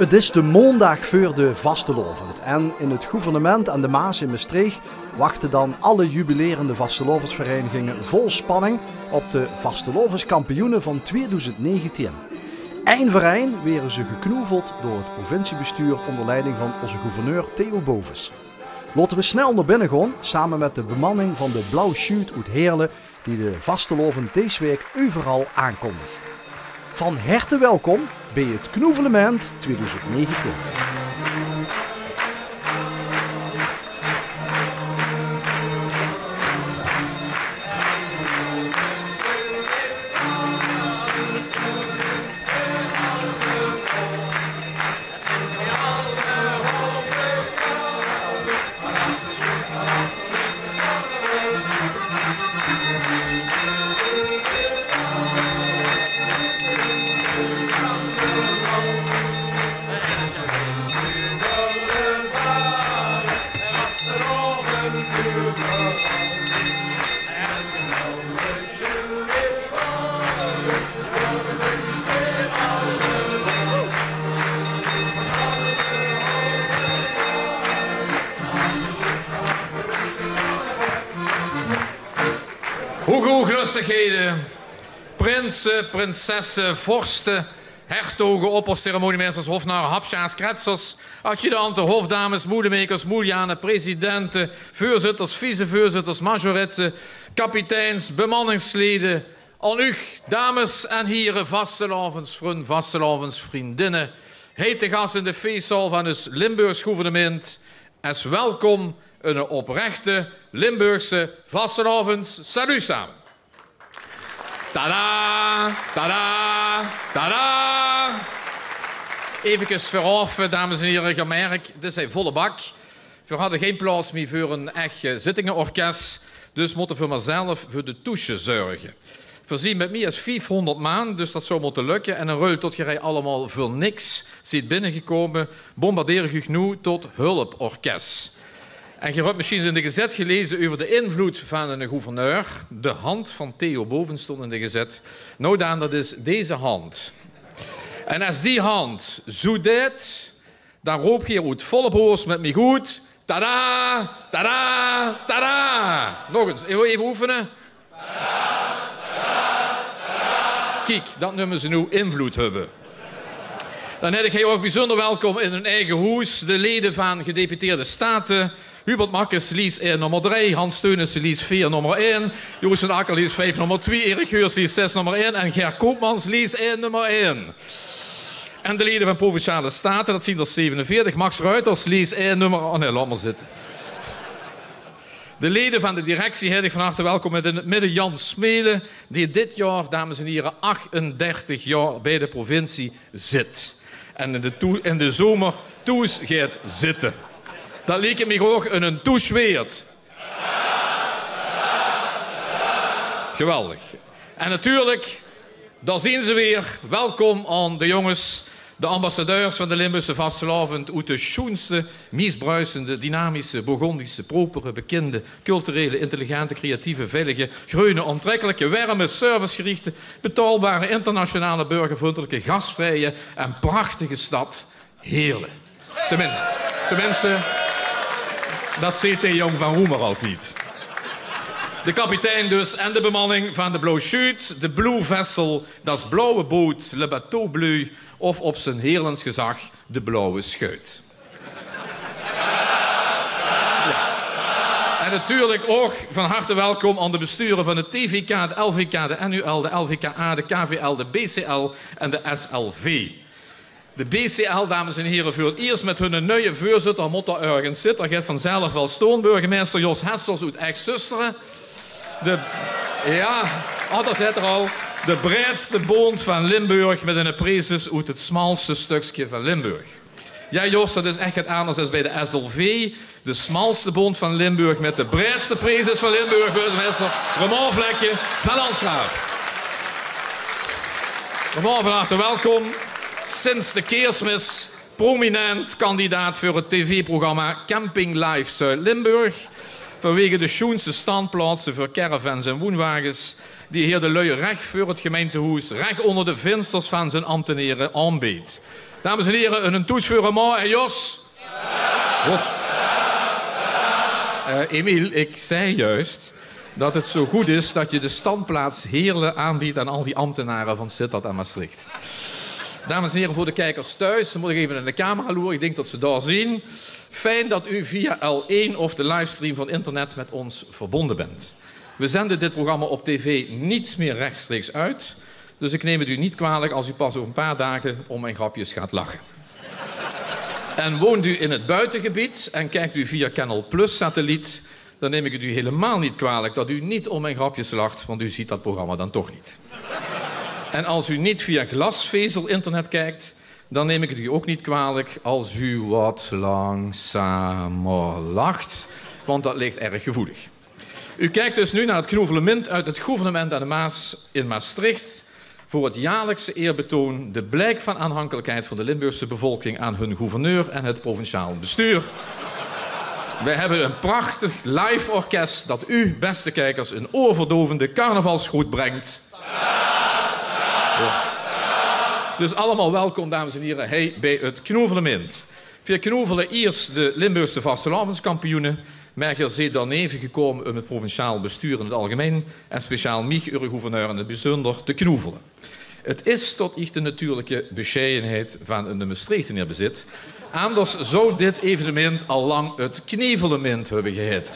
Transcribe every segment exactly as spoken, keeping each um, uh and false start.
't Is de maondaag veur de vastelaovend en in 't gouvernemint aan de Maas in Mestreech wachte dan alle jubilerende vastelaovendsvereiniginge vol spanning op de vastelaovenskampioene van twiedoezend negentien. Ein veur ein waere ze geknoeveld door 't provinciebestuur onder leiding van ózze gouverneur Theo Bovens. Laote we snel nao binne gaon, same mit de bemanning van de Blauw Sjuut oet Heerle, die de vastelaovend dees waek euveral aankondig. Van herte welkom bie 't Knoevelemint twiedoezend negentien. Hoeëge hoeëglöstighede, prinse, prinsesse, vorste, hertoge, opperceremoniemeisters, hofnare, hapsjaars, kretsers, adjudante, hofdames, moedemekers, moeljane, presidente, veurzitters, viceveurzitters, majorette, kapiteins, bemanningslede, aan uch, dames en hiere, vastelaovendsvrun, vastelaovendsvrundinne, heite gas in de feeszaal van us Limburgs gouvernemint, es welkom 'n oprechte Limburgse vastelaovend. Salut same. Tada, tada, tada. Evekes veuraof, dames en hiere, geer merk, dit is ein volle bak. Veer hadde gein plaots mie veur 'n ech, eh, zittingenorkes, dus mótte veer mer zelf veur de touche zörge. Veer zien mit mie es viefhóngerd maan, dus dat zou mótte lökke. En in ruil tot geer hie allemaol veur niks zeet binnegekómme, bombardeer ich uch noe tot hulporkes. En geer höbt mesjiens in de gezèt geleze euver de invloed van 'ne gouverneur. De hand van Theo Bovens stóng in de gezèt. Noe dan, dat is deze hand. En es die hand zoe deit, dan roop geer oet volle bors mit mie good: tada, tada, tada. Nog ins, effe, effe oefene. Kiek, dat neume ze noe invloed höbbe. Dan heit ich hie ouch bezunder welkom in hun eige hoes de lede van Gedeputeerde Staten. Hubert Makkes, lies ein, nómmer drei. Hans Teunissen, lies veer, nómmer ein. Joost van Akker, lies vief, nómmer twie. Erik Geurs, lies zes, nómmer ein. En Ger Koopmans, lies ein, nómmer ein. En de lede van Provinciale Staten, dat zien d'r zevenenveertig. Max Ruiters, lies ein, nómmer, oh nae, laot mer zitte. De lede van de directie heit ich van harte welkom, mit in 't midde Jan Smelen, dae dit jaor, dames en hiere, achtendertig jaor bie de provincie zit. En in de toe-, in de zomer thoes geit zitte. Dat liek mich ouch 'n, 'n touche weerd. Geweldig. En natuurlik, dao zien ze weer. Welkom aan de jónges, de ambassadeurs van de Limburgse vastelaovend oet de sjoenste, mies bruisende, dynamische, Bourgondische, propere, bekinde, culturele, intelligente, creatieve, veilige, greune, aantrekkelike, werme, servicegerichte, betaalbare, internationale, burgervrundelike, gasvrije en prachtige stad Heerle. Temin-, teminste, dat zeet de jóng van Roemer altied. De kapitein dus en de bemanning van de Blauw Sjuut, de Blue Vessel, das blaue Boot, le bateau bleu, of op z'n Heerlens gezag, de Blauwe Sjuut. Jao. En natuurlik ouch van harte welkom aan de besture van 't T V K, 't L V K, de N U L, de L V K A, de K V L, de B C L en de S L V. De B C L, dames en hiere, veur 't iers mit hunne nuie veurzitter, mót d'r örges zitte, d'r geit vanzelf waal stoon, burgemeister Jos Hessels oet Ech-Zöstere. De, jao, oh, dao zit 'r al. De breidste bónd van Limburg mit 'ne praeses oet 't smalste stökske van Limburg. Jao, Jos, dat is ech get anders es bie de S L V. De smalste bónd van Limburg mit de breidste praeses van Limburg, burgemeister Raymond Vlekken van Landgraaf. Raymond, van harte welkom. Sinds de Keersmis prominent kandidaat veur 't tv-programma Camping Live Zuid-Limburg. Vanwege de sjoenste standplaotse veur caravans en woenwages. die heer de lui rech veur 't gemeintehoes, rech oonder de vinsters vaan zien ambtenere aonbeedt. Dames en hiere, 'nen toes veur Raymond en Jos. Good. Eh, Emiel, ik zei juist dat het zo goed is dat je de standplaats Heerle aanbiedt aan al die ambtenaren van Sittard en Maastricht. Dames en heren, voor de kijkers thuis, dan moet ik even in de camera loeren. Ik denk dat ze daar zien. Fijn dat u via L één of de livestream van internet met ons verbonden bent. We zenden dit programma op tv niet meer rechtstreeks uit, dus ik neem het u niet kwalijk als u pas over een paar dagen om mijn grapjes gaat lachen. En woont u in het buitengebied en kijkt u via Canal Plus satelliet, dan neem ik het u helemaal niet kwalijk dat u niet om mijn grapjes lacht, want u ziet dat programma dan toch niet. En als u niet via glasvezel-internet kijkt, dan neem ik het u ook niet kwalijk als u wat langzamer lacht, want dat ligt erg gevoelig. U kijkt dus nu naar het knoevelemint uit het gouvernement aan de Maas in Maastricht voor het jaarlijkse eerbetoon, de blijk van aanhankelijkheid van de Limburgse bevolking aan hun gouverneur en het provinciaal bestuur. Wij hebben een prachtig live orkest dat u, beste kijkers, een oorverdovende carnavalsgroet brengt. Dus allemaal welkom, dames en hiere, hei bij 't Knoevelemint. Veer knoevele iers de Limburgse vastelaovendskampioene, meh geer zeet daoneve gekoume um 't provinciaal bestuur in 't algemein en speciaal miech, eure gouverneur, in 't bezunder te knoevele. 't Is tot iech de natuurlike besjeienheid vaan 'ne Mestreechteneer bezit. Aanders zouw dit evenemint al laank 't Knievelemint höbbe geheite.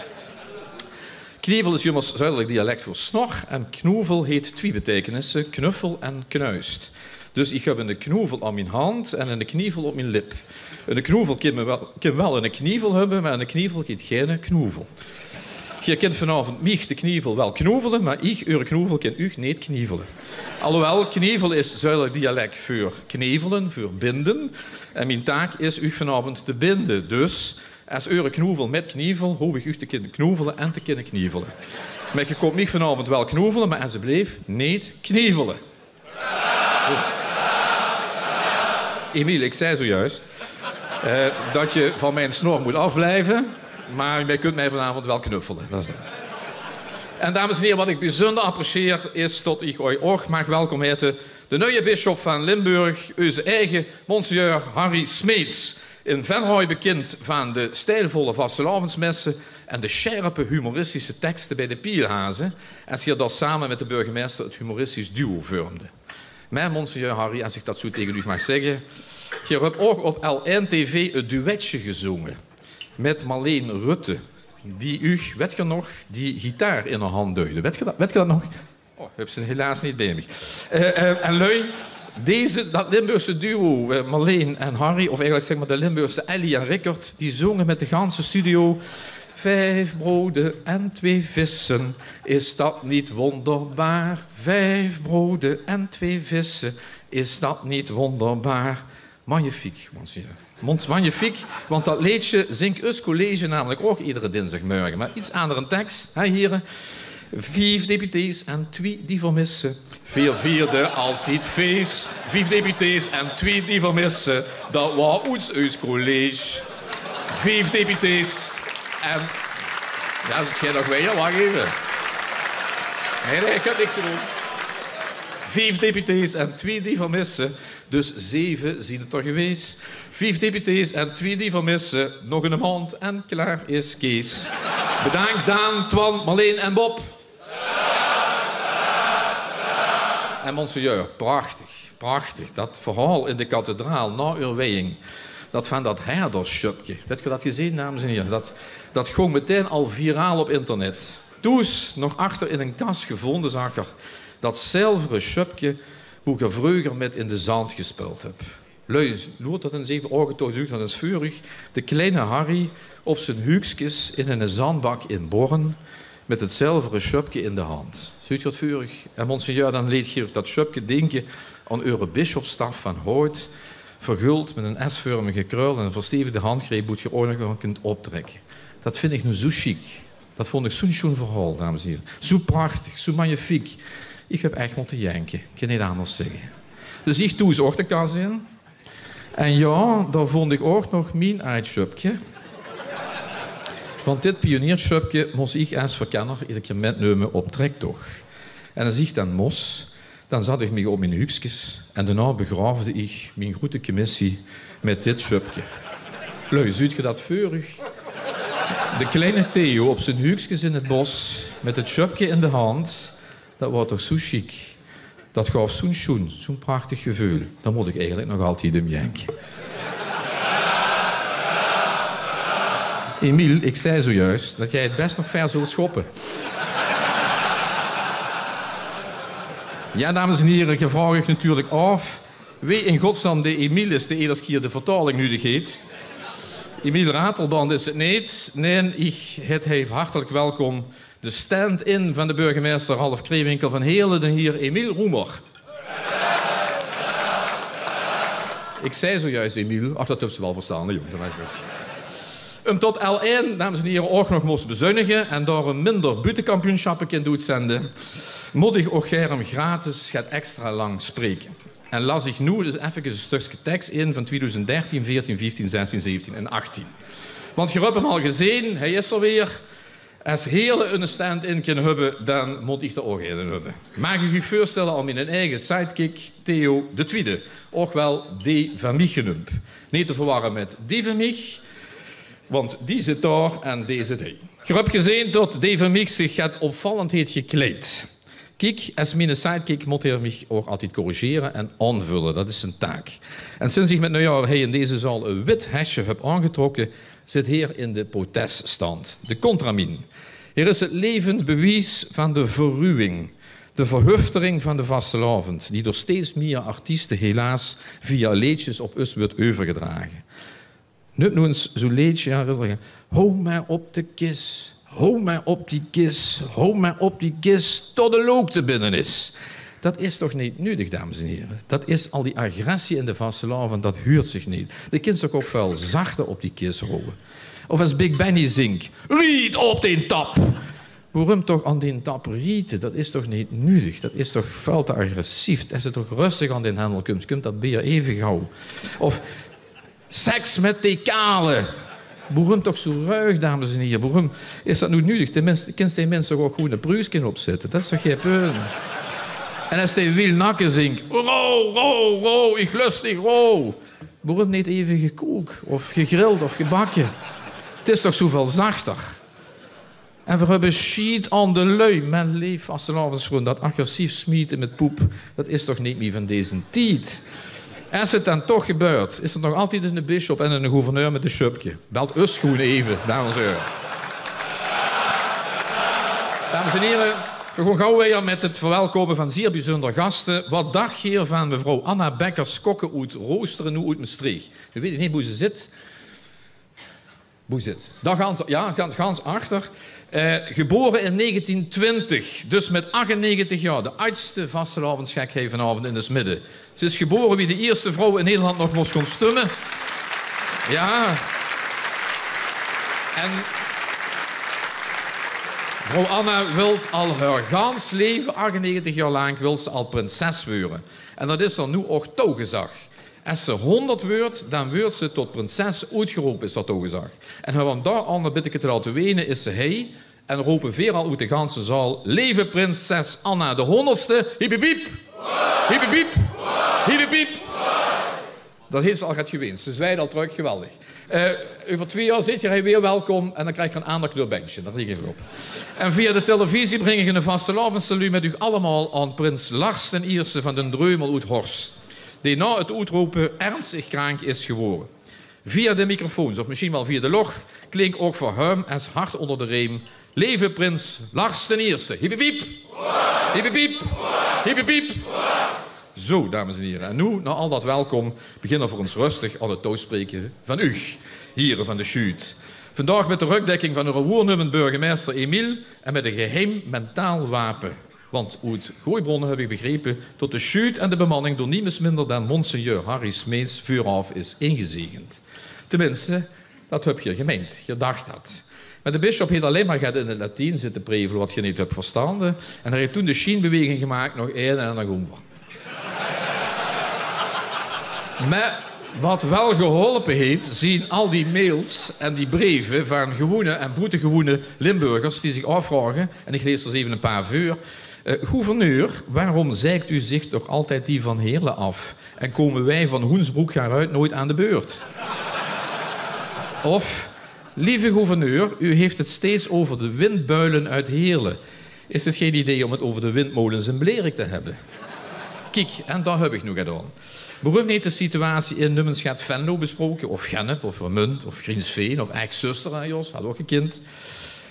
Knievel is jummers Zuiderlik dialek veur snor en knoevel heet twie beteikenis, knuffel en knuist. Dus iech höb 'ne knoevel aon mien hand en 'ne knievel op mien lip. 'Ne knoevel kin me wel, kin wel 'ne knievel höbbe, meh 'ne knievel heet geine knoevel. Geer kint vaanaovend miech, de knievel, wel knoevele, meh iech, eure knoevel, kin uuch neet knievele. Alhoewel, knievel is Zuiderlik dialek veur knevele, veur binde. En mien taak is uuch vaanaovend te binde. Dus, es eure knoevel mèt knievel, hoop iech uuch te kinne knoevele en te kinne knievele. Meh geer kint miech vaanaovend wel knoevele, meh esjeblif neet knievele. Emiel, ik zei zojuist, eh, dat je van mijn snor moet afblijven, maar je kunt mij vanavond wel knuffelen. Dat is het. En dames en heren, wat ik bijzonder apprecieer is tot ik uch ouch maag welkom heite de nuie bisjop vaan Limburg, eus eige monseigneur Harry Smeets. In Venray bekind vaan de stijlvolle vastelaovendsmesse en de sjerpe humoristische tekste bij de Pielhaze, es geer dao same mèt de burgemeister 't humoristisch duo vörmde. Meh, monseigneur Harry, es iech dat zoe tege uuch maag zègke, geer höb ouch op L1 TV 't duetsje gezoonge mèt Marleen Rutte, die uuch, wèt geer nog, die gitaar in häör hand duide. Wèt geer dat, wèt geer dat nog? Oh, höb ze helaas neet bij miech. Eh, eh, en lui, deze, dat Limburgse duo, eh, Marleen en Harry, of eigelek zègk mer de Limburgse Ellie en Rickert, die zoonge mèt de ganse studio: "Vijf broden en twee vissen, is dat niet wonderbaar? Vijf broden en twee vissen, is dat niet wonderbaar?" Magnifiek, monseigneur. Mons-, magnifiek, want dat leedsje zingk us college namelek ouch edere dinsdagmorge. Meh get aander teks, hè, hiere. Vief deputés en twie die vermisse. Veer vierde altied fees. Vief deputés en twie die vermisse. Dat waor oets eus college. Vief deputés en... Jao, dat geit nog wijer, wach eve. Nein, nein, iech höb niks gedoon. Vief deputés en twie die vermisse. Dus zeve zien 't d'r gewees. Vief deputés en twie die vermisse. Nog 'ne maond en klaor is Kees. Bedaank Daan, Twan, Marleen en Bob. En monseigneur, prachtig, prachtig. Dat verhaol in de kathedraal nao eur wijing. Dat vaan dat herderssjöpke. Höb geer dat gezeen, dames en hiere? Dat, dat góng metein al viraal op internet. Thoes nog achter in 'n kas gevoonde, zag 'r, dat zilvere sjöpke boe geer vreuger mèt in de zand gespeuld höb. Lui, loert dat ins eve, ouge touw, zuut dat ins veur uuch. De kleine Harry op zien huukskes in 'ne zandbak in Born mèt 't zilvere sjöpke in de hand. Zuut geer 't veur uuch? En monseigneur, daan leet geer dat sjöpke dinke aon eure bisjopsstaf vaan hout, verguld mèt 'n S-vörmige krul en 'n verstevigde handgreep, boe geer ouch nog aon kint optrèkke. Dat vin iech noe zoe sjiek. Dat voont iech zoe'n sjoen verhaol, dames en hiere. Zoe prachtig, zoe magnifiek. Iech höb ech mote jenke. Iech kin neet aanders zègke. Dus iech thoes ouch de kas in. En jao, dao voont iech ouch nog mien aajd sjöpke. Want dit pioniersjöpke mós iech es verkenner eder kier mètnumme op trektoch. En es ich dan mós, dan zat ich mich op mien huukskes en daonao begraofde ich mien groete commissie mit dit sjöpke. Lui, zuut geer dat veur uch? De kleine Theo op zien huukskes in 't bos, mit 't sjöpke in de hand, dat waor toch zoe sjiek. Dat gaof zoe'n sjoen, zoe'n prachtig geveul. Dao mót ich eigelik nog altied um jinke. Emiel, ich zag zojuus dat geer 't bès nog ver zult schoppe. Jao, dames en hiere, geer vraog uch natuurlik aof wee in godsnaam de Emiel is dae eder kier de vertaling nudig heet. Emiel Ratelband is 't neet. Nae, ich heet hie hartelik welkom de stand-in van de burgemeister Ralf Kreewinkel van Heerle, d'n hier Emiel Roemer. Ich zag zojuus Emiel. Ach, dat höbs se waal verstange, jóng. Um tot L1, dames en hiere, ouch nog mós bezunnige en daorum minder buuttekampioensjappe kint oetzende, mót ich ouch gaer um gratis get extra lang spraeke. En laas ich noe dus effekes e stökske teks in van twiedoezend dertien, veertien, vieftien, zestien, zeventien en achttien. Want geer höb 'm al gezeen, hae is d'r weer. Es Heerle 'ne stand-in kin höbbe, dan mót ich d'r ouch eine höbbe. Maag ich uch veurstelle aan mienen eige sidekick Theo de Twiede, ouch waal Dee van Miech geneump. Neet te verwarre mit Dee van Miech, want die zit dao en dee zit hie. Geer höb gezeen tot Dee van Miech zich get opvallend heet gekleid. Kiek, es miene sidekick mót heer mich ouch altied corrigere en aanvölle. Dat is zien taak. En sinds ich mit nuujaor hie in deze zaal e wit hesje höb aangetrokke, zit heer in de protesstand. De contramine. Heer is 't levend bewies van de verruwing, de verhuftering van de vastelaovend, die door steeds mieër artieste helaas via leedsjes op us wuuert euvergedrage. Nuum noe ins zoe'n leedsje, jao, dat is... Houw mer op de kis, houw mer op die kis, houw mer op die kis, tot de look te binne is. Dat is toch neet nudig, dames en hiere? Dat is al die agressie in de vastelaovend, dat huurt zich neet. De kins toch ouch väöl zachter op die kis houwe. Of es Big Benny zink: riet op dien tap. Boerum toch aan dien tap riete? Dat is toch neet nudig? Dat is toch väöl te agressief? Es se toch röstig aan dien hendel kums, kump dat beer eve gauw. Of seks mit die kale. Boerum toch zoe ruig, dames en hiere? Boerum is dat noe nudig? Teminste, kins dee mins toch ouch gewoen e pruuske opzitte? Dat is toch gee punt? En es dee wiel nakke zink: rauw, rauw, rauw, ich lös dich rauw. Boerum neet eve gekook of gegrild of gebakke? 't Is toch zoeväöl zachter. En veer höbbe sjiet aan de lui. Mien leef vastelaovesvrun, dat agressief smiete mit poep, dat is toch neet mie van deze tied? Es 't dan toch gebäört, is 't nog altied 'ne bisjop en 'ne gouverneur mit e sjöpke. Belt us gewoen eve, dames en hiere. Dames en hiere, veer goon gauw wiejer mit 't verwelkome van zieër bezunder gaste. Wat dach geer van mevrouw Anna Bekkers-Kokke oet Roostere, noe oet Mestreech? Noe weet ich neet boe ze zit. Boe zit ze? Dao gans, jao, gans, gans achter. Eh, gebore in negentien twintig, dus mit achtennegentig jaor. De ajdste vastelaovesgek hie vanaovend in us midde. Ze is gebore wie de ierste vrouw in Nederland nog mós goon stumme. Jao. En vrouw Anna wilt al häör gans leve, achtennegentig jaor laank, wilt ze al prinses weure. En dat is häör noe ouch toegezag. Es ze hóngerd weurt, dan weurt ze tot prinses oetgerope, is dat toegezag. En um häör dao al e bitteke te laote wene, is ze hie en rope veer al oet de ganse zaal: leve prinses Anna de hóngerdste, hiep, hiep, hiep. Hiep, hiep, hiep. Hiep, hiep, hiep. Dat heet ze al get gewend. Ze zweit al trök, geweldig. Eh, euver twieë jaor zeet geer hie weer welkom en dan krieg geer 'n aander kleur bendje. Dao lie ich eve op. En via de televisie bring ich 'ne vastelaovessalu mit uch allemaol aan prins Lars d'n Ierste van d'n Dreumel oet Horst, dee nao 't oetrope ernstig kraank is gewore. Via de microfoons, of mesjien waal via de loch, klink ouch veur häöm es hart ónger de reem: leve prins Lars d'n Ierste. Hiep, hiep, hiep. Hiep, hiep, hiep. Hiep, hiep, hiep. Zo, dames en hiere. En noe, nao al dat welkom, beginne veer ins röstig aan 't toespreke van uch, hiere van de Sjuut. Vandaag mit de rögdekking van eure woornummend burgemeister Emiel en mit e geheim mentaal wape. Want oet gooj brónne höb ich begrepe tot de Sjuut en de bemanning door niemes minder dan monseigneur Harry Smeets veuraaf is ingezegend. Teminste, dat höb geer gemeind. Geer dach dat. Mer de bisjop heet allein mer get in 't Latien zitte prevele wat geer neet höb verstande. En hae heet toen de sjienbeweging gemaak: nog ein en dan goon v'r. Mer wat waal geholpe heet, zien al die mails en die breve van gewoene en boetegewoene Limburgers die zich aafvraoge, en ich lees d'r ins eve e paar veur: Eh, gouverneur, waarom zeikt u zich toch altijd die van Heerlen af? En komen wij van Hoensbroek gaaruit nooit aan de beurt? Of, lieve gouverneur, u heeft het steeds over de windbuilen uit Heerlen. Is het geen idee om het over de windmolens in Blerik te hebben? Kiek, en dao höb ich noe get aon. Berum neet de situatie in, num ins get, Venlo besproke, of Gennep, of Remunj, of Griensveen, of Eck-Zöstere, hè, Jos, had ouch gekind.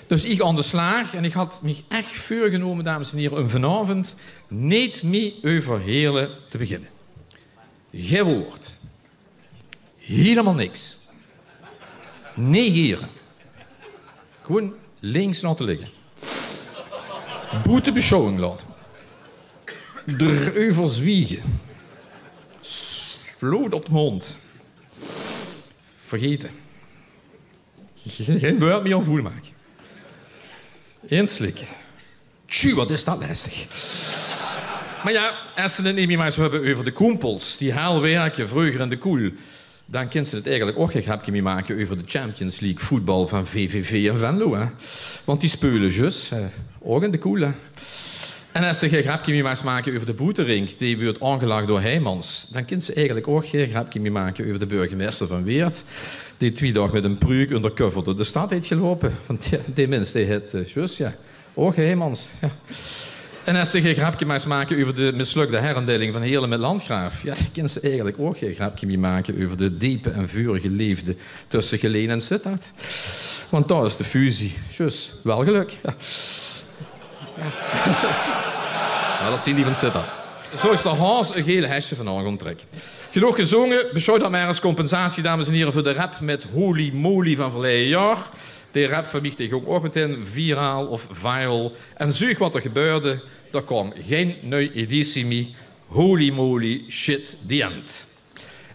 Dus ich aon de slaag en ich had mich ech veurgenome, dames en hiere, um vanaovend neet mie euver Heerle te beginne. Gein woord. Hielemaol niks. Negere. Gewoen links laote ligke. Boete besjouwing laote. D'reuver zwiege. Sloot op de mónd. Vergete. Gein wäörd mie aon voel make. Inslikke. Tju, wat is dat lestig. Mer jao, es se 't neet mie maags höbbe euver de Koempels, die hel wirke vreuger in de koel, dan kins se 't eigelik ouch gein grepke mie make euver de Champions League voetbal van V V V en Venlo, hè. Want die speule zjus, eh, ouch in de koel, hè. En es se gein grepke mie maags make euver de Boeterink, die weurt aongelag door Heijmans, dan kins se eigelik ouch gein grepke mie make euver de burgemeister van Weert, die twie daog mit 'n pruuk undercover door de stad heet geloupe. Want jao, die mins, die heet, eh, zjus, jao, ouch Heijmans, jao. En es se gein grepke maags make euver de mislökde herindeiling van Heerle mit Landgraaf, jao, dan kins se eigelik ouch gein grepke mie make euver de depe en veurige leefde tösse Geleen en Sittard. Want dao is de fusie zjus waal gelök. Jao. Jao, dat zien die van Sittard. Zo is de haos e geel hesje vanaovend gaon trèkke. Genóg gezónge, besjouw dat mer es compensatie, dames en hiere, veur de rap mit Holy Moly van verleie jaor. De rap van mich, die góng ouch metein viraal of viral. En zuug wat d'r gebeurde, d'r kaom gein nui editie mie. Holy moly, shit, the end.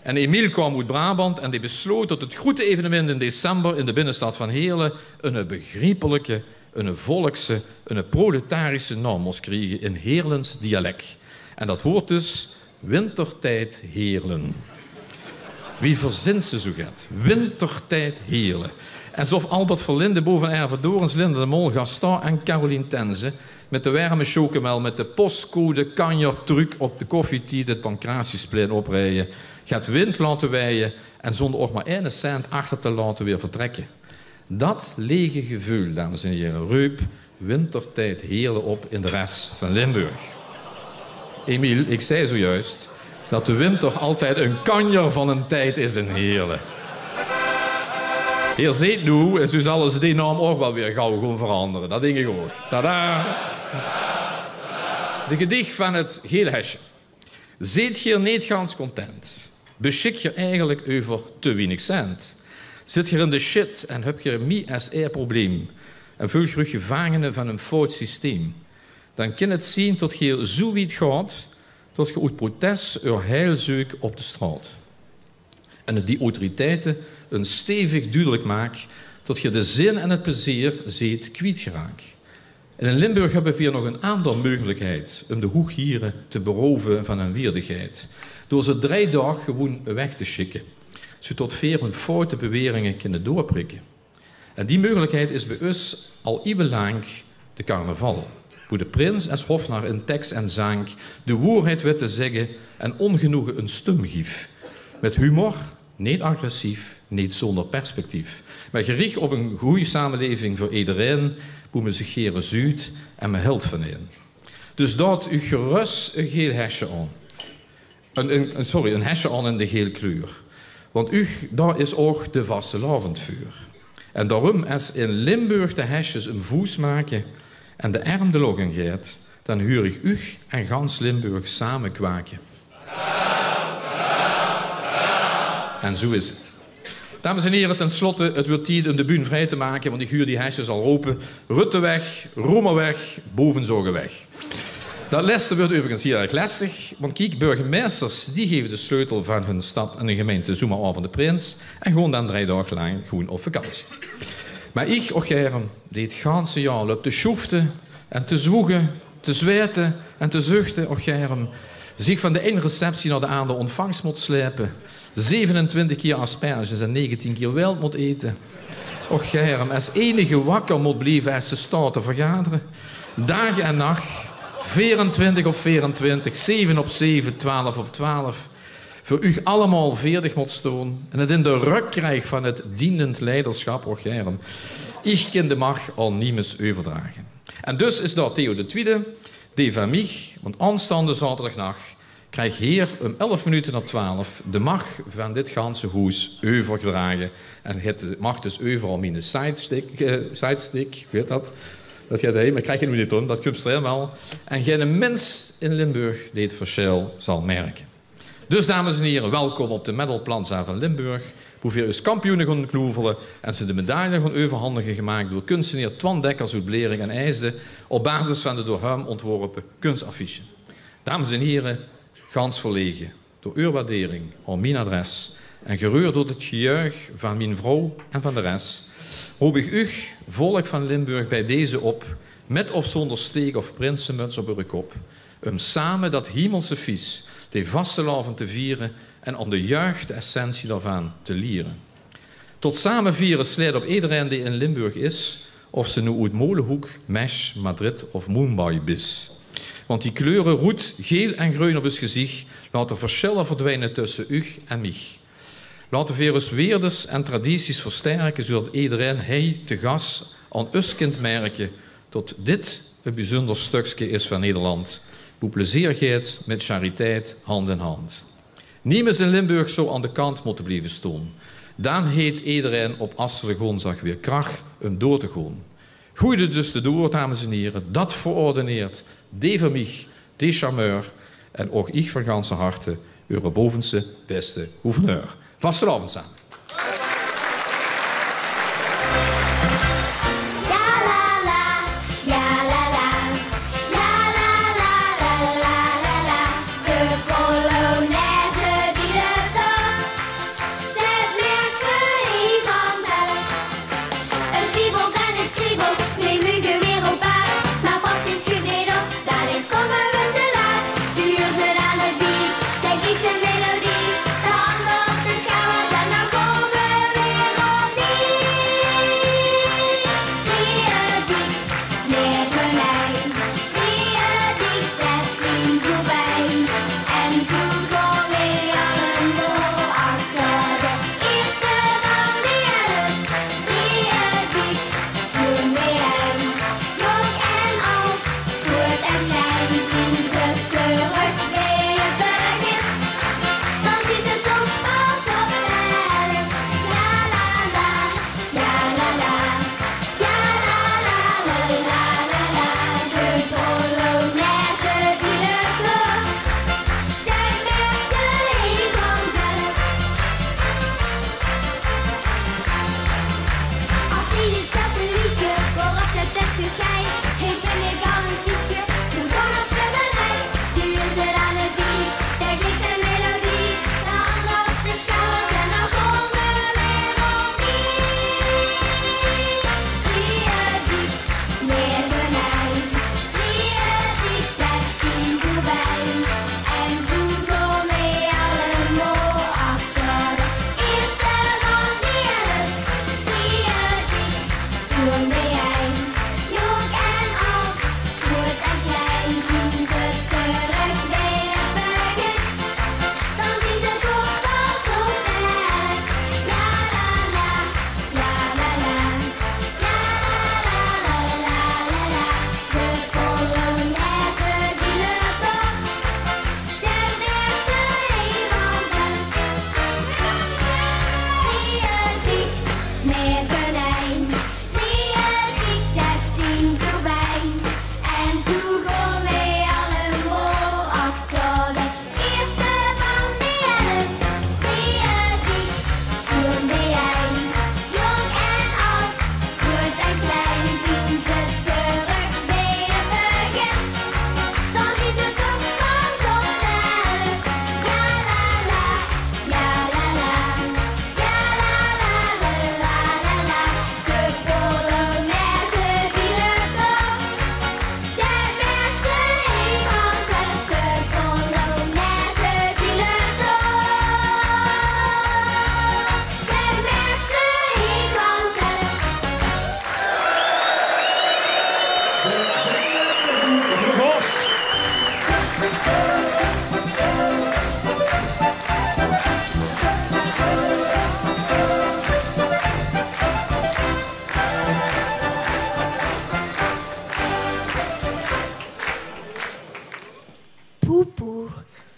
En Emile kaom oet Brabant en dee besloot tot 't groete evenemint in december in de binnestad van Heerle 'ne begriepelike, 'ne volkse, 'ne proletarische naom mós kriege in Heerlens dialek. En dat woort dus Wintertied Heerlen. Wie verzins se zoe get? Wintertied Heerlen. En zoe of Albert Verlinde, Bo van Erven, Dorens, Linda de Mol, Gaston en Caroline Tenze mit de werme sjokemel mit de postcode kanjer trök op de Koffietied 't Pancratiusplein oprije, get wind laote weie en zónder ouch mer eine cent achter te laote weer vertrèkke. Dat lege geveul, dames en hiere, reup Wintertied Heerlen op in de res van Limburg. Emile, ik zei zojuist dat de winter altijd een kanjer van een tijd is in Heerlen. Heer zeet noe, is dus alles die naam ouch wel weer gauw gaon verandere. Dat dink ik ouch. Tada! De gedicht van het geel hesje. Zeet geer neet gans content? Besjik geer eigelik euver te wienig cent? Zit geer in de shit en höb geer mie es ei probleem en veult geer uch gevangene van ein fout systeem, dan kin 't zien tot geer zoe wied gaot tot geer oet protest eur heil zeuk op de straot. En die autoriteite 'n stevig dudelik maak tot geer de zin en 't plezeer zeet kwietgeraak. En in Limburg höbbe veer nog 'n aander meugelikheid um de hoeghiere te berove van hun wierdigheid, door ze drei daog gewoen weg te sjikke, zoetot veer hun foute beweringe kinne doorprikke. En die meugelikheid is bie us al iewelaank de carnaval, boe de prins es hofnar in teks en zaank de woerheid wit te zègke en ongenoege 'n stum gief. Mit humor, neet agressief, neet zónder perspectief, mer geriech op 'n gooj sameleving veur ederein, boe me zich gere zuut en me helt van ein. Dus daot uch gerös e geel hesje aon. 'n, 'n, 'n, sorry, 'n hesje aon in de geel kleur. Want uch, dao is ouch de vastelaovend veur. En daorum, es in Limburg de hesjes 'n voes make en de erm de loch in geit, dan huur ich uch en gans Limburg same kwake. En zoe is 't. Dames en hiere, ten slotte, 't weurt tied um de bühne vrij te make, want ich huur die hesjes al rope: Rutte weg, Roemer weg, Bovenzorge weg. Dat lèste weurt euverigens hiel erg lestig, want kiek, burgemeisters, die geve de sleutel van hun stad en hun gemeinte zoemer aon van de prins en goon dan drei daog laank gewoen op vakantie. Mer ich, och Germ, dee 't ganse jaor löp te sjoefte en te zwoege, te zweite en te zuchte, och Germ, zich van de ein receptie nao de aander ontvangst mót slepe, zevenentwintig kier asperges en negentien kier wèld mót ete. Och Germ, es einige wakker mót blieve es de Staote vergadere. Daag en nach, Veerentwintig op veerentwintig, zeve op zeve, twelf op twelf, veur uch allemaol veerdeg mót stoon en 't in de rök krieg van 't dienend leiderschap, och germ. Ich kin de mach aan niemes euverdrage. En dus is dao Theo de Twiede, dae van mich, want aanstaonde zaoterdignach krieg heer um elf minute nao twelf de mach van dit ganse hoes euvergedrage. En het, mag dus euveral miene sidestick, eh, sidestick, wie het dat? Dat geit heen, mer krieg ich noe neet aan, dat kump straks waal. En geine mins in Limburg dae 't versjil zal merke. Dus, dames en hiere, welkom op de Medal Plaza van Limburg, boe veer us kampioene gaon kloevele en ze de medaille gaon euverhandige, gemaak door kunsteneer Twan Dekkers oet Blerink en Eijsde op basis van de door häöm ontworpe kunstaffiche. Dames en hiere, gans verlege door eur waardering aan mien adres en gereurd door 't gejuich van mien vrouw en van de res, roop ich uch, volk van Limburg, bij deze op, mit of zónder steek of prinsemuts op eure kop, um same dat hiemelse fies, de vastelaovend, te viere en aan de jeug de essentie daovaan te liere. Tot same viere sleit op ederein dae in Limburg is, of se noe oet Molenhoek, Mesch, Madrid of Mumbai bis. Want die kleure roed, geel en greun op us geziech laote versjille verdwiene tösse uch en mich. Laote veer us weerdes en tradities versterke, zoedat ederein hei te gas aan us kint merke tot dit e bezunder stökske is van Nederland, boe plezeer geit mit chariteit hand in hand. Niemes in Limburg zou aan de kant mótte blieve stoon. Daan heet ederein op Assele Goonsdag weer krach um door te goon. Goeide dus de door, dames en hiere, dat verordeneert de van mich, de charmeur, en ouch ich van ganser harte eure bovenste beste gouverneur. Vastelaovend same. De polonaise die löp door. Det merk ze hie vanzelf. Het wiebelt en het kriebelt, we moge weer op pad. Maar pak de schuif neet op, dadelijk komen we te laat. Huur ze aan het beat, dan klinkt de melodie. De handen op de schouders en dan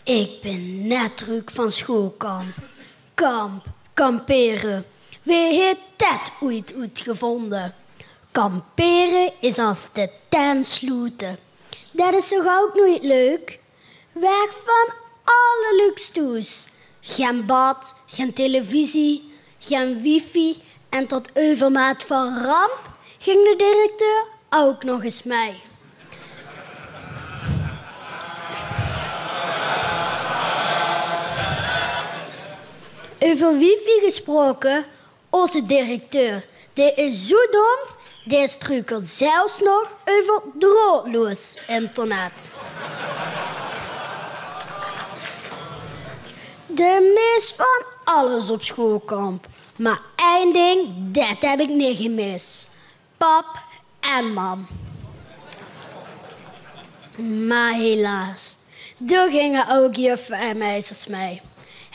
Ik bin net trök van schoolkamp. Kamp, kampere. Wae haet det oeit oetgevónje? Kampere is as de tent sloete. Det is toch ouk noeit leuk? Weg van alle luxe thoes. Gen bad, gen televisie, gen wifi en tot euvermaat van ramp ging de directeur ouk nog ens mei. Euver wifi gesproke, ózze directeur, dae is zoe dom, dae struukelt zelfs nog euver draodloos internet. De mis van alles op schoolkamp, maar ein ding, det heb ik neet gemis. Pap en mam. Maar helaas, dao ginge ouk juffer en meisters mei.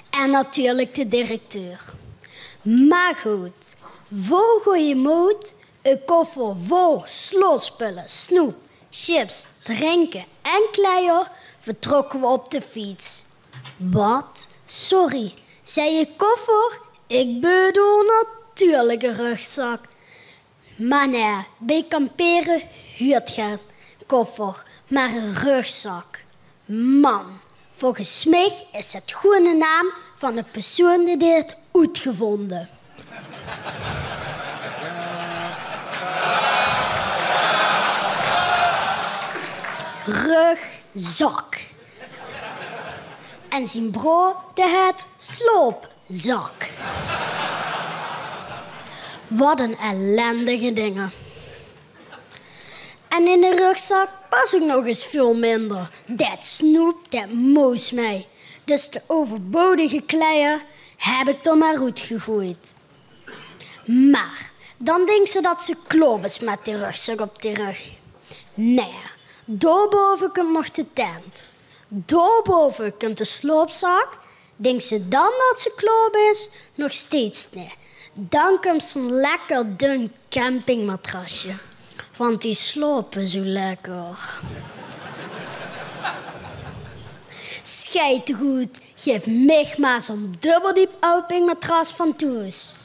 En natuurlijk de directeur. Maar good, vol goeie mood, een koffer vol slootspulle, snoep, chips, drinke en kleier, vertrokke we op de fiets. Wat? Sorry, zei ik koffer? Ik bedoel natuurlijk een rugzak. Maar nae, bie kampere huurt gen koffer, maar een rugzak. Man, volges mich is het gewoen de naam van de persoon dae dit oetgevónje. Rugzak. En zien broor dae het sloop zak. Wat een ellendige dinger. En in de rugzak pas ik nog ens veul minder. Det snoep, det moos mei. Dus de euverbodige kleier heb ik d'r maar oetgegoeid. Maar dan dinks se det se klaor bis met die rugzak op die rug. Nae, dao bove kump nog de tent. Dao bove kump de sloopzak. Dinks se dan det se klaor bis? Nog steeds neet. Dan kump zoe'n lekker dun campingmatrasje. Want die slope zoe lekker. Schei toch oet, gaef mich maar zoe'n dubbeldiep Auping-matras van thoes.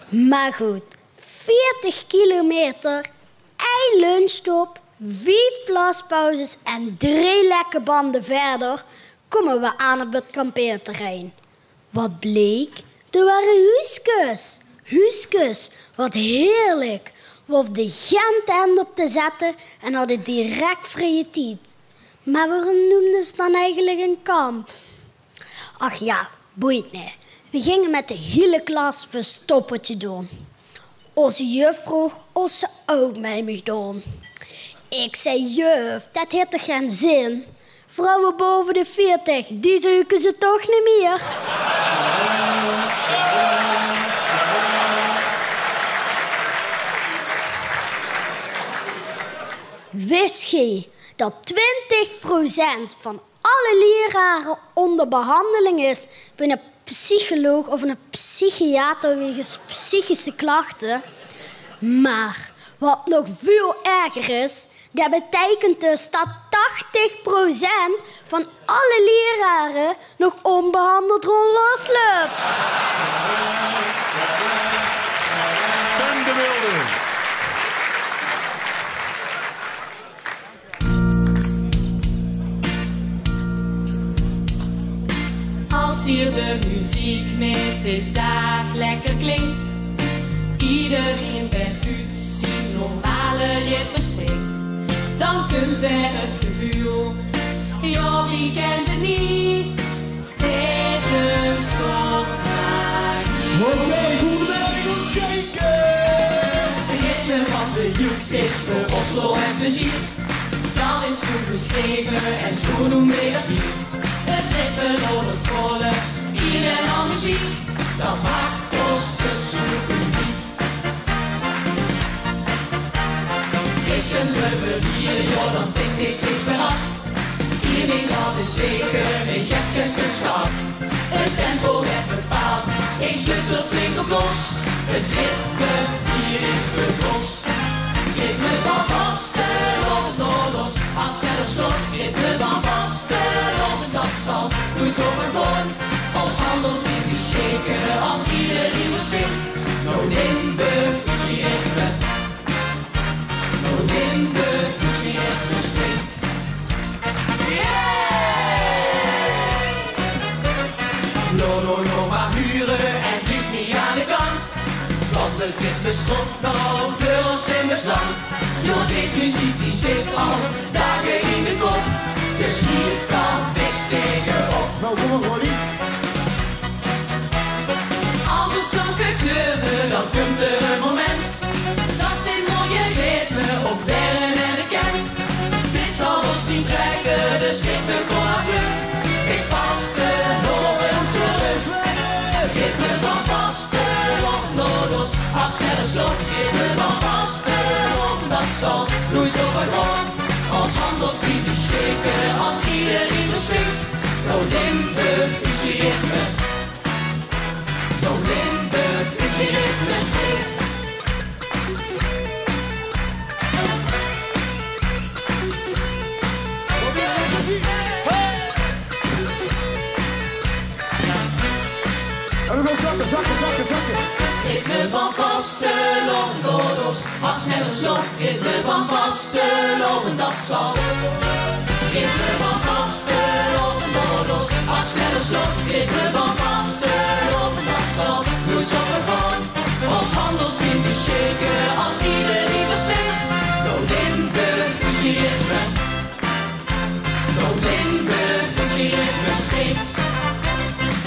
Maar good, veertig kilometer, ein lunchstop, vief plaspauzes en drie lekke bande verder kómme we aan op het kampeerterrein. Wat bleek? D'r ware huuskes. Huuskes, wat heerlijk. We hoofde gen tent op te zette en hadde direct vrije tied. Maar waorum neumde ze 't dan eigenlijk een kamp? Ach ja, boeit neet. We ginge met de hiele klas verstoppertje doon. Ózze juf vroog of ze ouk mei moch doon. Ik zei: "Juf, det haet toch gen zin? Vrouwe bove de veertig, die zeuke ze toch neet mier." Wis geej det twintig procent van alle lerare ónder behanjeling is bie 'ne psycholoog of 'ne psychiater wegens psychische klachte. Maar wat nog veul erger is, det beteikent dus det tachtig procent van alle lerare nog ónbehanjeld róndjlöp. Sven de Wilde. As hie de meziek mit is daag lekker klinkt, iedereen weer oet zien normale ritme springt, dan kump weer het geveul. Jao, wie kent het neet? 't Is een soort magie. Oké, good, laot ich nog zeuke. Het ritme van de joeks is veur ós lol en plezeer. Det is good beschreve en zoe doon weej det hie. Het ritme laot ós stroele, in en al meziek. Det maak ós dus zoe uniek. Is 'n drummer hie, jao, dan tikt 'r steeds weer aaf. Ein ding det is zeker, 'r geit gein stökske aaf. Het tempo wuuert bepaald, gein sleutel flink op los. Het ritme hie is bekos. Ritme van vastelaovend, laot ós aafsnelle slot. Ritme van vastelaovend. Zoe vergoon, os handelsbrief sjeke, as iedereen besjteit. Noe Limburg, is hie ritme. Noe Limburg, is hie ritme, springt. Yay! No, no, no, maar huren en blief niet aan de kant. Want het ritme stroomt nou door ons Limburgs land. Jao, dees meziek die zit al dagen in de kop. Dus hie kan niks tegenop. Nou, kom maar, Ronnie. As ós klanke kleure, dan kump d'r e moment dat dit mooie ritme ouch weer ein einde kint. Dit zal ós neet breke, dus ritme, kom maar vlug. Dit vastelaovend terug. Ritme van vastelaovend, laot ós hart sneller slaan. Ritme van vastelaovend, dat zal noeit zoe vergoon. Os handelsbrief sjeke, as iedereen besjteit. Noe Limburg, is hie ritme. Noe Limburg, is hie ritme, springt. En we gaan zakken, zakken, zakken, zakken. Ritme van vastelaovend, laot ós hart sneller slaan. Ritme van vastelaovend, dat zal. Ritme van vastelaovend, laot ós hart sneller slaan. Ritme van vastelaovend, dat zal noeit zoe vergoon. Os handelsbrief sjeke, as iedereen besjteit. Noe Limburg, is hie ritme. Noe Limburg, is hie ritme, springt.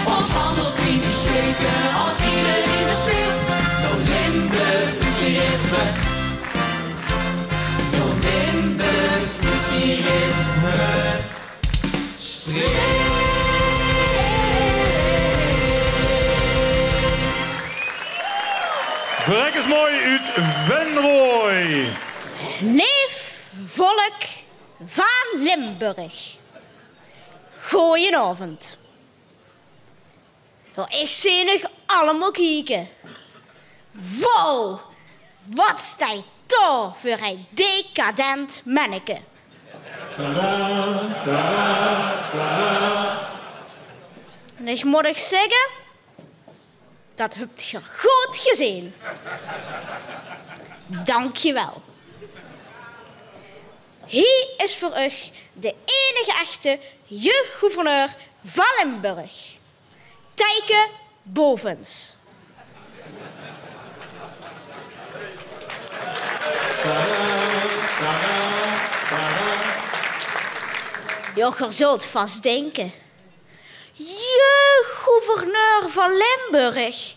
Os handelsbrief sjeke, as iedereen besjteit. Noe Limburg, is hie ritme. Noe Limburg, is hie ritme, springt. Verrek is mooi oet Venroj. Leef volk vaan Limburg. Goojenaovend. Noe, iech zeen uuch allemaol kieke. Wow, wat steit dao veur e decadent menneke. En iech moot uuch zègke, dat höb geer good gezeen. Dankjewel. Hie is veur uuch de einige echte jeugdgouverneur vaan Limburg. Tijke Bovens. Jao, geer zult vas dinke: jeugdgouverneur vaan Limburg?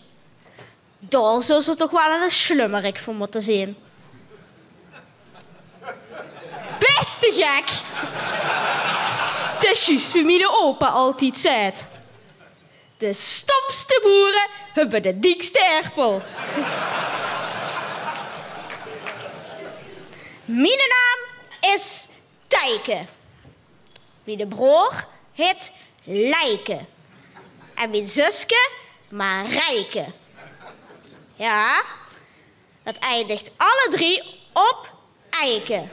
Dao zult geer toch wel 'ne slummerik veur mote zien. Bèste gek! 't Is zjus wie miene opa altied zag: de stomste boere höbbe de diekste erpel. Miene naam is Tijke. Miene broor hit Leike. En mien zuske Marijke. Jao, dat eindig alle drie op Eike.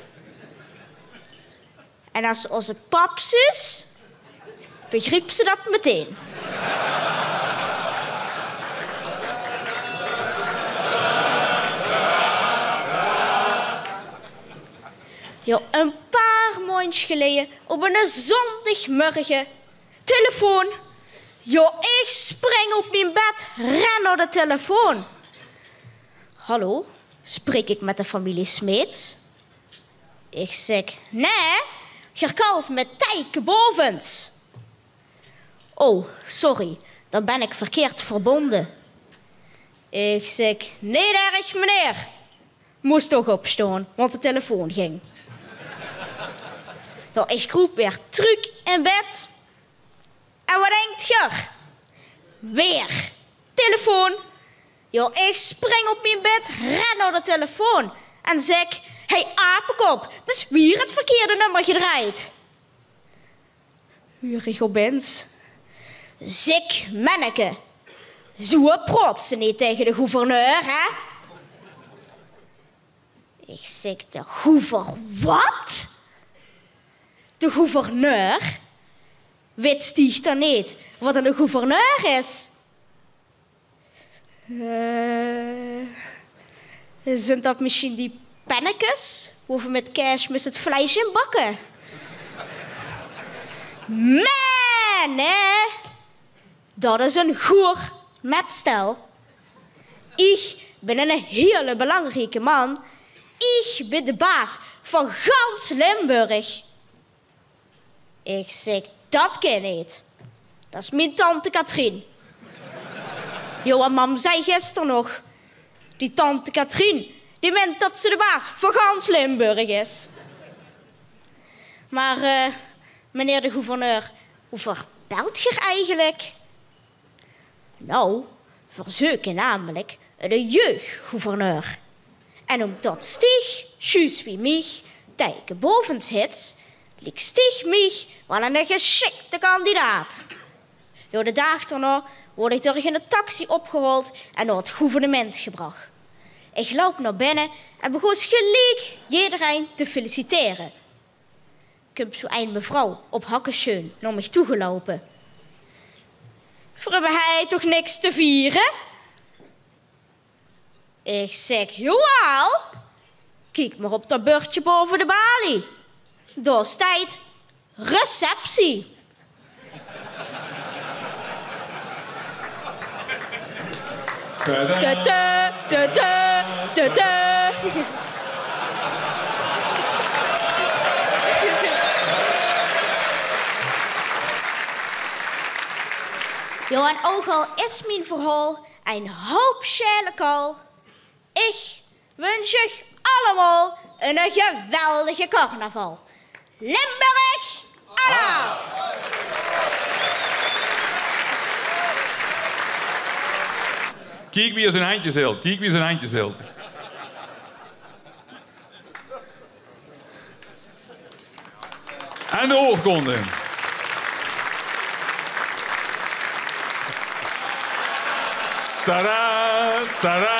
En es ze ózze pap zuus, begrieps ze dat meteen. Jao, e paar maondj geleie, op 'ne zóndigmörge, telefoon. Jao, iech spring oet mien bed, ren nao de telefoon. Hallo, spreek ik met de familie Smeets? Ik zeg: nee, geer kalt met Tijke Bovens. Oh, sorry, dan ben ik verkeerd verbonden. Ik zeg: neet erg, meneer. Moest toch opstaon, want de telefoon ging. Nou, ik kroep weer truuk in bed. En wat denkt geer? Weer telefoon. Jao, ik spring op mien bed, ren nao de telefoon en zeg: hey, apekop, dus weer het verkeerde nummer gedreid. Huur ik opins: zeg, menneke, zoe praots se neet tege de gouverneur, hè? Ik zeg: de goever-, wat? De gouverneur? Wits diech dan neet wat 'ne gouverneur is? Eh, zunt dat mesjiens die pennekes wo v'r mèt Kersjmès 't vleis in bakke? Meh, nae. Dat is 'n gourmetstel. Iech bin 'ne hiele belangrieke man. Iech bin de baas vaan gans Limburg. Iech zègk: dat kin neet. Dat is mien tante Katrien. Jao, en mam zag gister nog: die tante Katrien, die mènt tot ze de baas vaan gans Limburg is. Meh, eh, meneer de gouverneur, woever bèlt geer eigelek? Nou, v'r zeuke namelek 'ne jeugdgouverneur. En umtot Stieg, zjus wie miech, teike bovens hits, liek Stieg miech wel 'ne gesjikde kandidaat. Jao, d'n daag daonao woort iech door 'ne taxi opgehaold en nao 't gouvernemint gebrach. Iech loup nao binne en begós geliek jederein te feliciteren. Kump zoe ein mevrouw op hakkesjeun nao miech toegeloupe. "V'r höbbe hei toch niks te viere?" Iech zègk: "Jaowaal. Kiek mer op dat bördje bove de balie. Dao steit receptie." Tutu, tutu, tutu. Jao, en ouch al is mien verhaol ein houp sjaelekal, iech wunsj uuch allemaol 'ne geweldige carnaval. Limburg alaaf! Kiek wie 'r zien hendjes hilt, kiek wie 'r zien hendjes hilt. En de oorkonde. Tada, tada.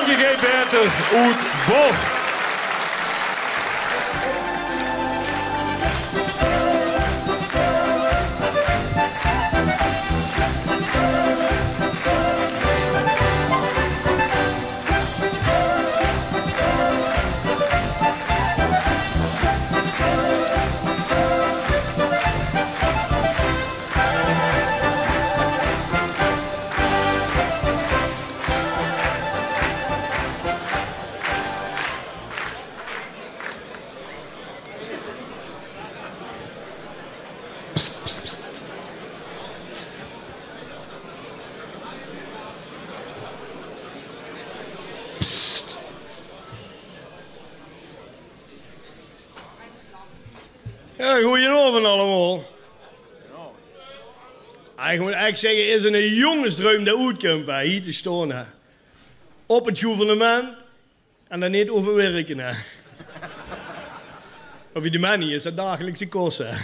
Geer geit beter oet Boch. Jao, goojenaovend allemaol. Ah, ich mót ech zègke, is 'ne jóngesdroum dae oetkump, hè, hie te staon, hè. Op 't gouvernement en dan neet euverwirke, hè. Of 't de man hie is, det dagelikse kos, hè.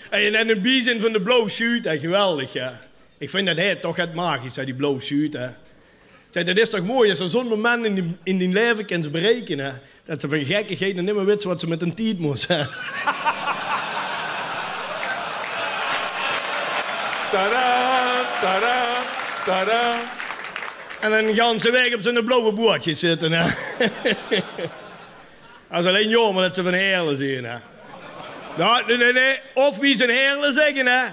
Hey, en dan de biezin van de Blauw Sjuut, hè, geweldig, hè. Ich vinj det, hè, toch 't magisch, hè, die Blauw Sjuut, hè. Zèk, det is toch mooi es se zo'n moment in dien, in dien laeve kins bereike, hè? Det se van gekkigheid nog nimmer wits waat se mit dien tied mós, hè? Tada, tada, tada. En dan gans de waeg op zo'n blauwe boot gaon zitte, hè? Det is allein jaomer det ze van Heerle zeen, hè? Noe, nae, nae, nae. Of wie ze in Heerle zègke, hè: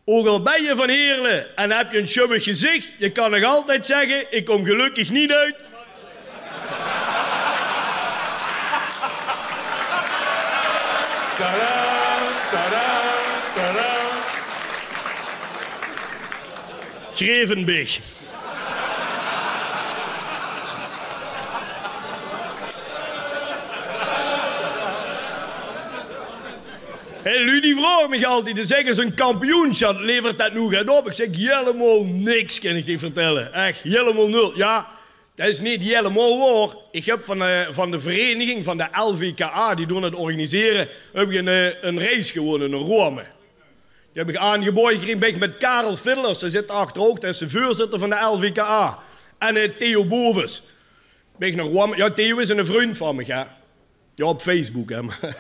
Ouch al bès se van Heerle en höbs se e sjubbig gezich, se kans nog altied zègke: ich kóm gelökkig neet oet. Tada, tada, tada. Grevenbich. Hè, luuj die vraoge mich altied, die zègke: zo'n kampioensjap, levert det noe get op? Ich zèk: hielemaol niks, kin ich dich vertèlle. Ech, hielemaol nul. Jao, det is neet hielemaol waor. Ich höb van, eh, van de vereiniging, van de L V K A, die doon 't organisere, höb ich 'n, eh, 'n reis gewónne nao Rome. Die höb ich aangebaoje gekrege, bön ich mit Karel Fiddlers, dae zit dao achter ouch, dae is de veurzitter van de L V K A. En, eh, Theo Bovens. Bön ich nao Rome. Jao, Theo is 'ne vrundj van mich, hè. Jao, op Facebook, hè, mer.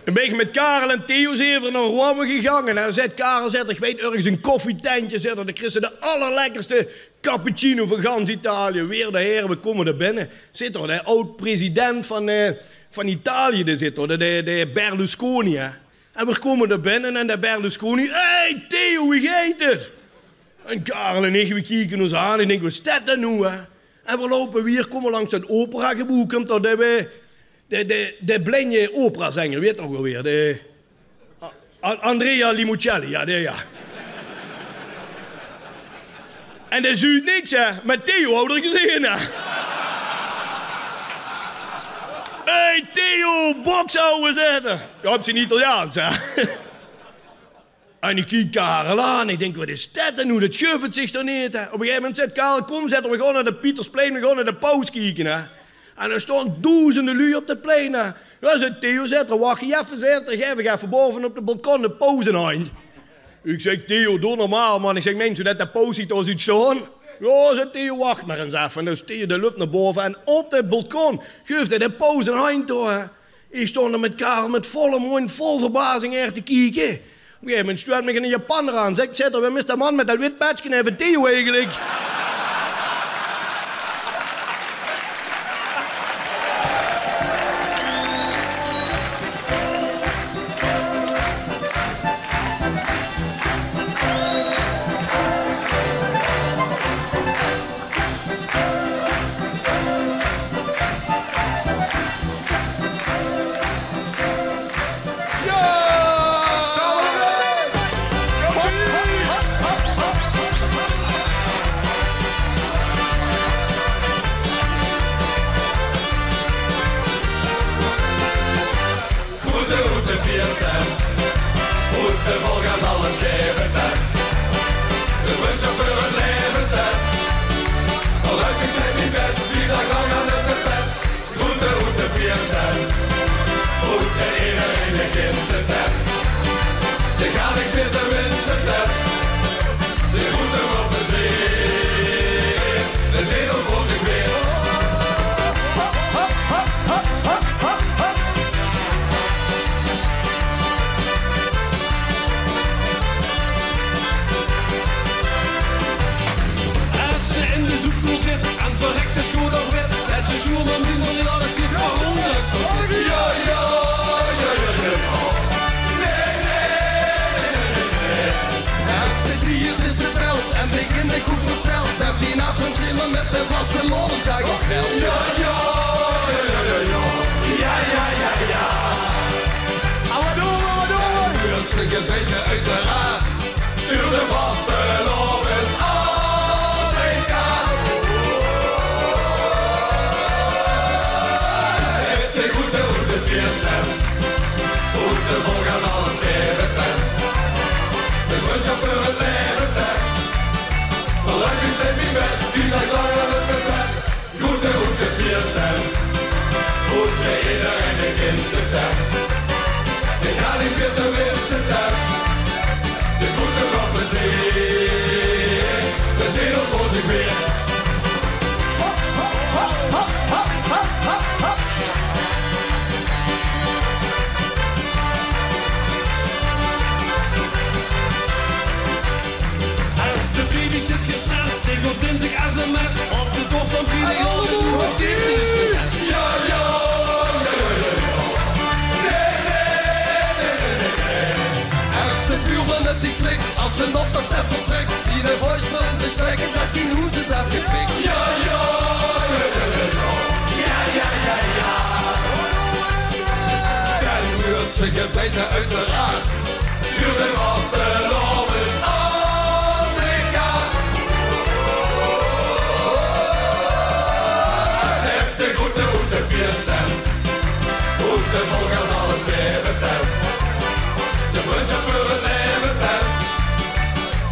En bön ich mit Karel en Theo zeen v'r nao Rome gegange. En dan zaet Karel, zaet 'r: ich weit örges ein koffietentje, zaet 'r, dao kriegs se de allerlekkerste cappuccino van gans Italië. Weer dao haer, v'r kómme dao binne. Zit dao de aod-president van, eh, van Italië, dae zit dao, de, de, de Berlusconi, hè. En v'r kómme dao binne en de Berlusconi: "Hey, Theo, wie geit 't?" En Karel en ich, v'r kieke ós aan. Ich dink: "Waat is det dan noe, hè?" En v'r loupe weer, kómme langs 't operagebouw, kump dao de, de, de, de blinje operazenger, wie hèt 'r ouch alweer? De A-, A-, Andrea Limoncelli, jao, dae, jao. En dae zuut niks, hè. Mer Theo haw 'r gezeen, hè. "Hey, Theo, boks, ouwe," zaet 'r. Jao, op zien Italiaans, hè. En ich kiek Karel aan, ich dink: "Waat is det dan noe? Det geuf 't zich toch neet, hè?" Op e gegaeve moment zaet Karel: "Kóm," zaet 'r, "v'r gaon nao 't Pietersplein, v'r gaon nao de paus kieke, hè." En dao staon doezende luuj op det plein, hè. "Jao," zaet Theo, zaet 'r, "wach effe," zaet 'r, "ich gaef effe baove op 't balkon de paus ein henj." Ich zèk: "Theo, doog normaal, man." Ich zèk: "Meins se det de paus zich dao zuut staon?" "Jao," zaet Theo, "wach mer ins effe." En dus Theo, dae löp nao baove en op 't balkon geuf 'r de paus ein henj toe, hè. Ich stóng dao mit Karel mit volle móndj, vol verbazing, haer te kieke. Op e gegaeve moment stuut mich eine Japanner aan. Zaet 'r: "Wae is dae man mit det wit petje neve Theo eigelik?" Groete, groete fiesta. Groete, vol gaas alles gaeve, Ted. De vrundsjap veur 't laeve, Ted. Gelökkig zeen v'r bèt, vierdaag lang aan 't buffet. Groete, groete fiesta. Groete, ederein dae kint ze, Ted. D'r geit niks mieë te winse, De groete van plezeer, de zetels vol zich weer. Es ze in de zoekkoel zit en verrekt is good ouderwets, es ze sjoerman zien verjaardag ziet, verwonderlijk verbit. Ja, ja, ja, ja, ja. Nee, nee, nee, nee, nee, nee. Es de diertes vertelt en de kinderkoek vertelt, dat die nacht zo'n slimmer met de vaste lolles daar op geldt. Ja, ja, ja, ja, ja, ja. Ja, ja, ja, ja. Ah, wat doen we, wat doen we? Huurt ze gebeten, uiteraard. Stuur ze vastelaovend als een kaart. Mit de groete oet de fieëstent, oet de volgas alles geven tent. De vrundsjop veur 't laeve tent. Gelökkig zit mien bed, vief daag lang aan 't buffet. Groete oet de fieëstent, oet de ederein de kindse tent. De graad is weer de winse tent. De groete van plezeer, de zetels vol zich weer. Hop, hop, hop. Es de baby zit gestrest, die wordt dinsdig sms. Of de dorst van vrienden al de nog steeds niet is getest. Ja, ja, ja, ja, ja, ja. Nee, nee, nee, nee, nee, nee. Es de buurman het niet flikt, als ze nog dat net vertrekt, die de voicemail in te spreken, dat die hoes is afgefikt. Ja, ja, ja, ja, ja, ja. Ja, ja, ja, ja. Dan huurt ze gebeten, uiteraard. Stuur ze vastelaovend als een kaart. Mit de groete oet de fieëstent, oet de volgas alles geven tent. De vrundsjop veur 't laeve tent.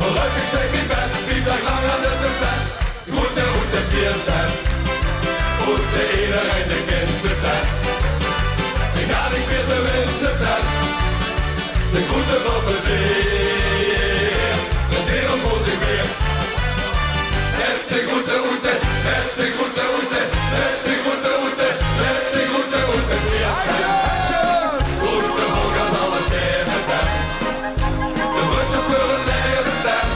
Gelökkig zit mien bed, vief daag lang aan 't buffet. Groete oet de fieëstent, oet de ederein de kindse tent. De graad is weer de winse tent. De groete van plezeer, de zetels vol zich weer. Mit de groete oet de, mit de groete oet de, mit de groete oet de, mit de groete oet de fieëstent. Oet de volgas alles geven tent. De vrundsjop veur 't laeve tent.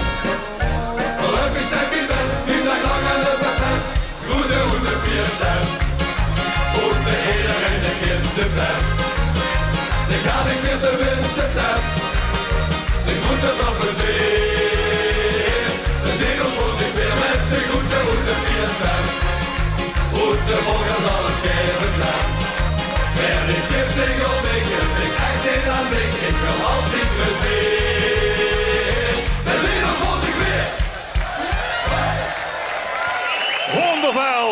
Gelökkig zit mien bed, vief daag lang aan 't buffet. Groete oet de fieëstent, oet de ederein de kindse tent. De graad is weer de winse tent. De groete van plezeer, de zetels vol zich weer. Mit de groete oet de fieëstent, oet de volgas alles geven tent. Mer dit geeft niks op, ik wil echt niet aan denken, ik wil altijd plezeer. De zetels vol zich weer. Wonderwel!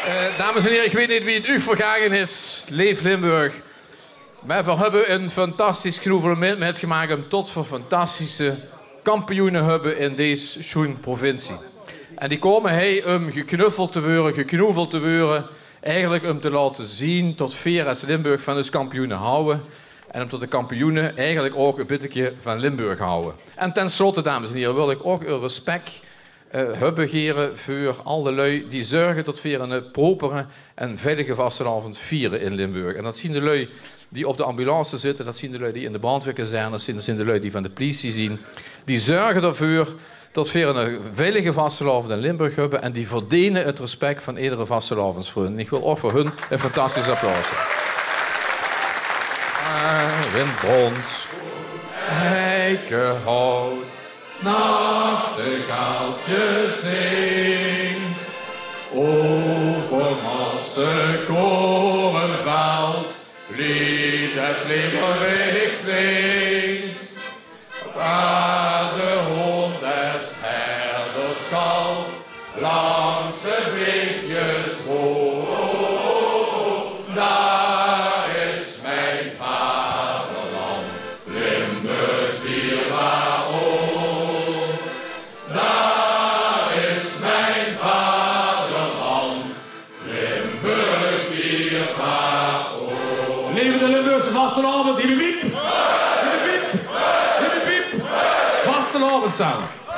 Eh, dames en hiere, ich weit neet wie 't uch vergange is, leef Limburg. Mer veer höbbe ein fantastisch knoevelemint mitgemaak, umtot veer fantastische kampioene höbbe in dees sjoen provincie. En die kómme hei um geknuffeld te weure, geknoeveld te weure, eigelik um te laote zeen tot veer es Limburg van us kampioene hawwe. En umtot de kampioene eigelik ouch e bitteke van Limburg hawwe. En ten slotte, dames en hiere, wil ich ouch uch respek, eh, höbbe, gere, veur al de lui die zörge tot veer 'ne propere en veilige vastelaovend viere in Limburg. En dat zien de lui die op de ambulance zitte, dat zien de lui die in de brandweerkazerne zien, dat zien de lui die van de pliesie zien. Die zörge d'rveur tot veer 'ne veilige vastelaovend in Limburg höbbe en die verdene 't respek van edere vastelaovendsvrund. En ich wil ouch veur hun ein fantastisch applaus. Arend brons, eikenhout, nachtegaaltje zingt, over mosse korenveld, lied des Limburgs klinkt. Waar de hond des herders schalt, langs de beekjes hoort, daar is mijn vaderland, Limburgs dierbaar oord. Daar is mijn vaderland, Limburgs dierbaar oord. Leve de Limburgse vastelaovend, hiep, hiep, hiep. Hiep, hiep, hiep. Vastelaovend same.